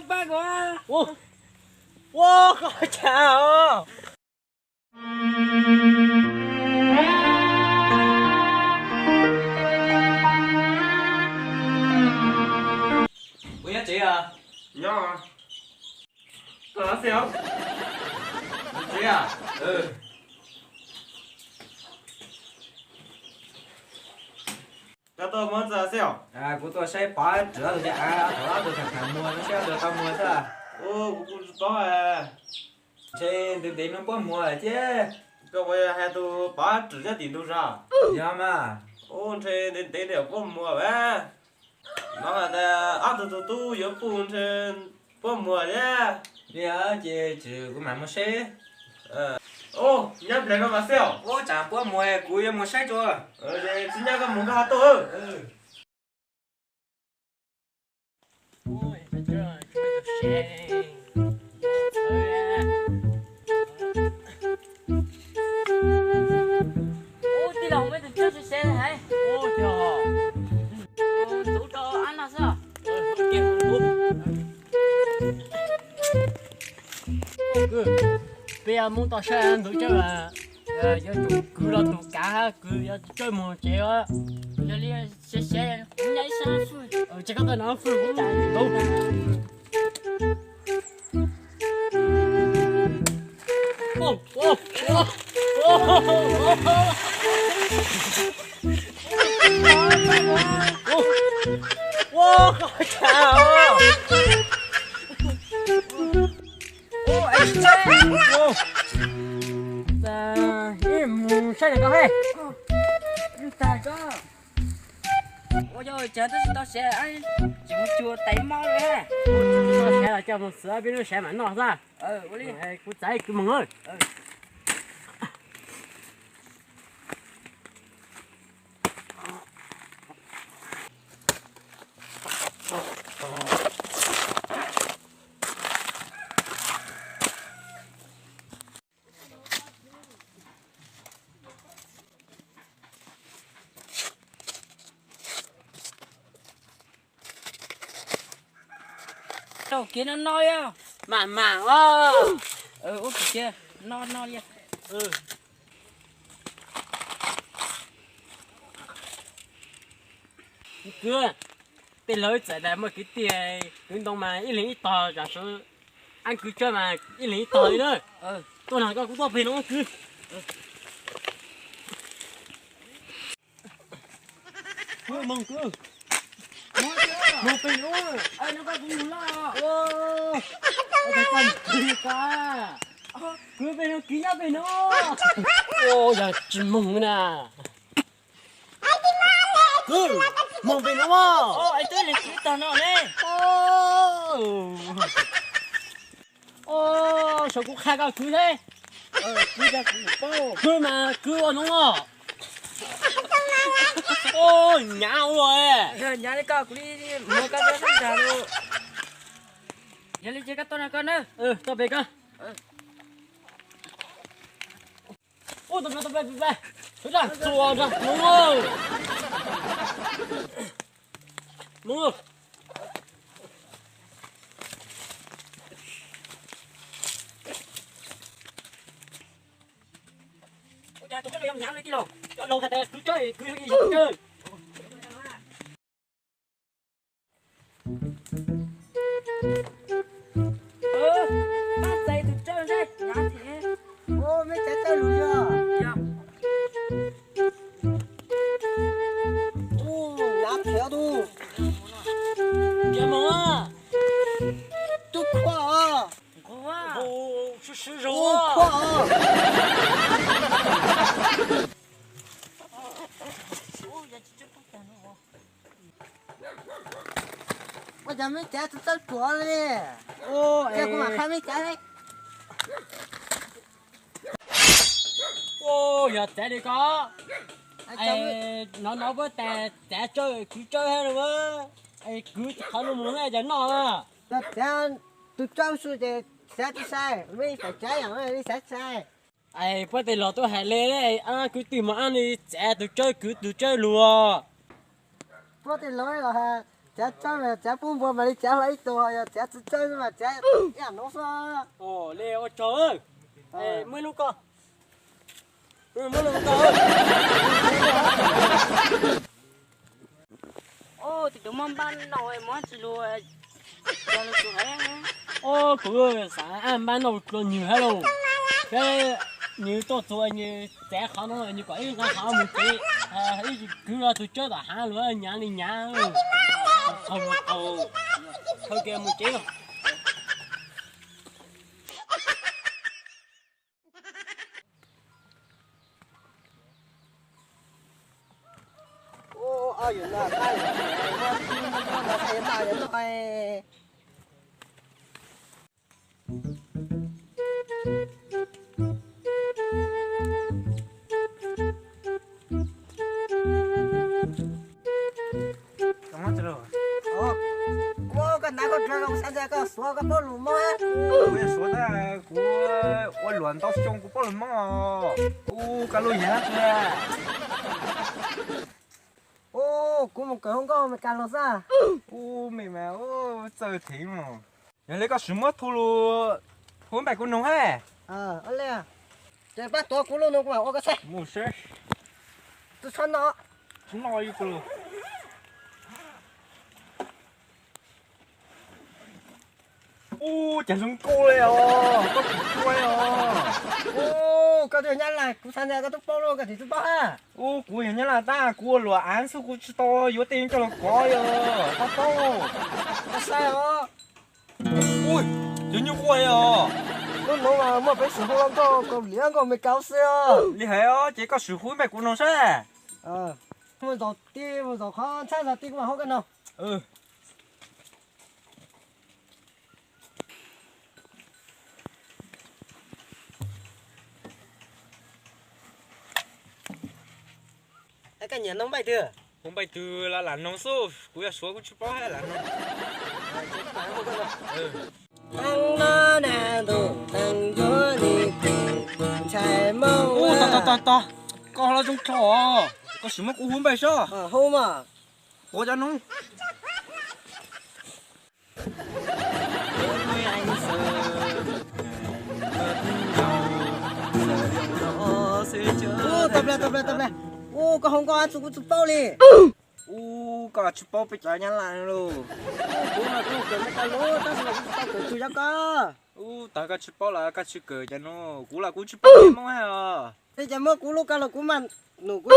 Pab kuv. Ua, ua, koj cas os? Puas nyob tsev os? Nyob. Koj los xij os? Tsev a? Koj tuaj muag txog xij os? Kuv tuaj saib pov rwg ob tug cov av, ob tug tham tham muag, saib ob tug tau muag xwb. Kuv kuj tsis paub. Ntshe ntev ntev no puab muag thiab. Koj puas yog hais tus pov rwg nyob tim ntug zos? Yog mas. Ub, ntshe ntev ntev puab muag a. Hnov hais tias ob tug tus tub yuav puj ntshe puab muag thiab. Yog ces tsis kuv mam mus seb. Ub, nyob nplej no mas xij os. Ub, tsam puab muag kuv yuav mus saib dua. Tsis nyob koj mus koj ho tuaj. Ub, tij laug, muaj tus tsawb sev sev heev. Ntxuav rau ab no xwb. Peb Hmoob toj siab ntxuav tsawb, yuav tsum kwv los tus kav hab kwv yuav tsawb mus tsev os. Yog li sev sev, kuv nyob ib sab fwj. Ces koj tuaj no fwj kuv ntxuav. Mus saib koj he. Ua yog cas twb tsis tau sev, tsis mus cuag tais mob li. Tsis tau sev los coj mus xwb, peb lub sev mam noj xwb. Kuv txav kwv mus. Tau kiag no no yog. Mam mam os. Ua kiag no no li. Kwv, tej laug txawm tas muaj kwv tij kwv ntoo mas ib leeg ib tog, tam sim no kwv tsawb mas ib leeg ib tog li na. Tuaj nrog koj kuv tuaj pem no kwv. Kwv, moog kwv. Moog pem no. Kwv, pem no, kwv nyob pem no. Yog tsis moog na. Kwv, moog pem no. Saum kuv qha koj kwv thiab. Kwv mas kwv ua no os. Nyav ua. Yog li ces koj tuaj no koj na. Tuaj pem koj. Ub, tau pem, tau pem, pem, pem. Tsuas nrog mus. Mus. Ua cas tus tsawb no yuav nyav li tij laug? Cov laus hais tias kwv tsawb, kwv yog ib yam tsawb. Pab txais tus tsawb seb nyav thiab. Ub, meb cav tsawb lug yog. Ub, nyav thiab tus. Nyav mog. Tub khuaj os. Nqus sib sib zoo. Ub, khuaj os. Ua cas meb cav tus tsawb ruam li? Cia kuv mam qha meb cav. Ub, yog txav li ko. Nov nov puab tas txav tsawb, kwv tsawb hab lawm. Kwv qhov lug mus na, yog noj na. Yog txav tus tsawb xwb ces xav tsis sai, meb xav txav yam li xav sai. Puab tej laug tuaj hais le, kwv tij mas ab li txav tus tsawb, kwv tus tsawb lug. Puab tej laug los hais, Txiav tsawb mas txiav pub npua mas li txiav hlo ib tug, yog txiav tsis tsawb mas txiav ib yam no xwb. Ua tsaug, muaj lub ko, muaj lub ko. Tus muaj npaj no muab tsis lug. Ua kuv xav npaj no dlua nwg hab lauj. Peb nwg tuaj txug nwg txav qhov no nwg kom ib nqaa qhov mus tsev, ib kwv los tug tsawb tom haav lug nyav li nyav. Thaug thaug thaug kiag mus tsev. Kuv, koj hnav koj dlua, kuv xav tias koj suav koj paub lus Moob. Kuv yuav suav tab, kuv ua luam ntau xyoo kuv paub lus Moob os. Ub, koj lub yag dab tsi? Ub, kuv mus kawm hauv nkauj Amelikas los xwb. Ub, me mas ub txawj thev mog. Yog li koj sim muab tug lus hu npaim kuv noog hab. Ces pab tuav kuv lub no kuv mam ua koj saib. Mus seb. Tsis txhob noj. Tsis noj ib tug lus. Ub, cas zoo nkauj li os, koj tus tuaj os. Ub, koj twb yog Nyab Laj, kuv xav tias koj twb paub lus, koj tsis paub hab. Ub, kuv yog Nyab Laj tab, kuv ua luam av xwb, kuv tsis tau yuav tej coj los kov os, koj paub. Koj saib os. Ub, cov nyuj quaj li os. Hnub no mas muaj peev xwm hu nkauj Kaus Lim nkauj Amelikas xwb os. Li hais os, ces koj sim hu npaim kuv noog saib. Mus zaum ti, mus zaum qhov ntxhab zog ti kuv mam hu koj noog. Koj nyiam noog npaim twg? Hu npaim twg los lam noog xwb, kuv yog Suav kuv tsis paub hab lam noog. Ub, tog tog tog, koj hlo zoo dhau os, koj sim muab kuv hu npaim saib. Hu mas. Hu cov noog. Ub, tau plaws, tau plaws, tau plaws. Ub, koj hu nkauj dab tsi kuv tsis paub li. Ub, koj tsis paub peb cov Nyab Laj lauj. Kuv mas kuv kawm Meskas lus tab sis mas kuv tsis tau kawm tug yog koj. Ub, tag koj tsis paub los koj tsis kawm cov no, kuv los kuv tsis paub Moob hab os. Peb cov muab kuv lub koj los kuv mas num kuv.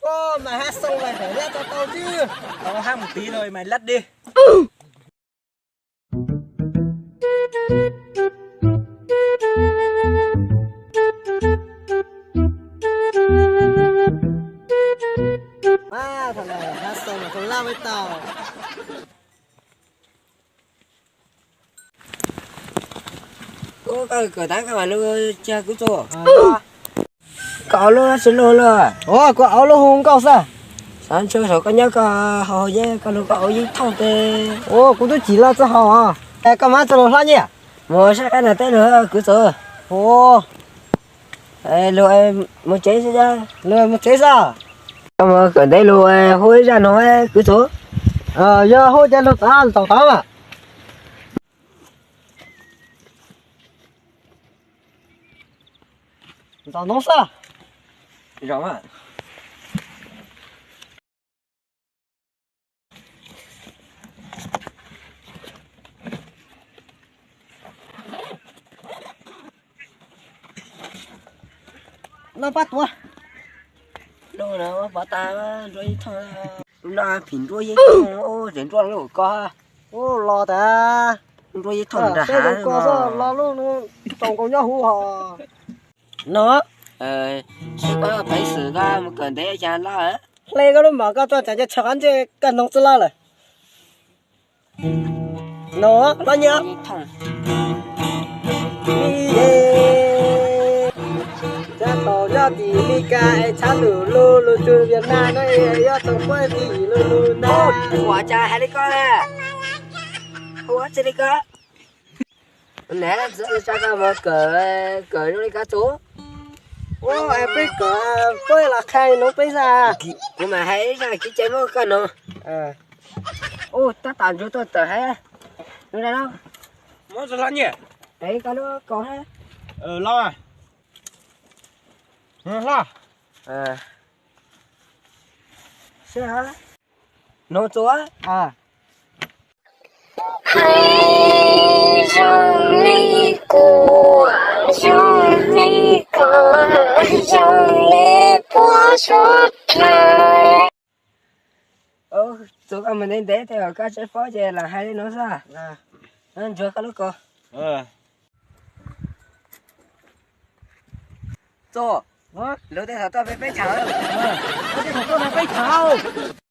Ub, mas hab xoo mas hab lab tau tau xwb. Tau hab mus tiv tau mas lab dib. Ub, koj kawm tab koj mam lug cia kuv tso. Koj auv lub tsis lug lawm. Kuv auv lub hu nkauj xwb. Xav ntshua saum koj nyob koj haus yeeb koj lug koj auv yeeb thooj tes. Ub, kuv twb tsim los txog haus os. Es koj mam txog lug hlob nyiaj. Mus saib qab nag teb lug kuv tso. Lug mus tsev xwb. Lug mus tsev xwb. Koj mus kawm ntev lug hu ib zaj noog kuv tso. Yog hu ces lug txav txaus tod mas. Ntxaus noog xwb. Noj pab tuav. Noj pab tas nruab ib thooj. Noj phim nruab ib thooj, tseem nruab lub koj. Ub, los tas. Nruab ib thooj nrag hav ko los lub tau nkaus nyob huv hos. No, tsis paub peev xwm koj mus kawm ntev cas loj. Hle koj lub mom koj tuaj tsam nce tshaw qab ntsej koj noog txwj loj lawm. No, loj nyiaj. Tshab tau nyob tim Meskas es tshab lug lug lug txug Vietnam no es yuav tau puab tim lug lug ntag. Ua cas hais li ko na? Ua tsi li ko? Neb txwv tsa koj mus kawm, kawm zoo li koj txug. Ua, peb kom koj los qhia nuv peb xwb. Kuv mam hais zaj kev cai muab koj nov. Ua, tab tom ntsuag tuaj tawm hais. Nuv da no. Muab tso hlo nyiaj. Es koj lub kaus hab. Los. Hlo. Seb hab. Nuv txuas. Hais zoo li kuv, zoo li koj, zoo li puab suav dlawg. Txuas koj mus ntev ntev tej zaum koj tsis paub ces lam hais li nuav xwb. Ntsuag koj lub kaus. Txuas, luag tej thaum tuaj peb tham, luag tej thaum tuaj peb tham.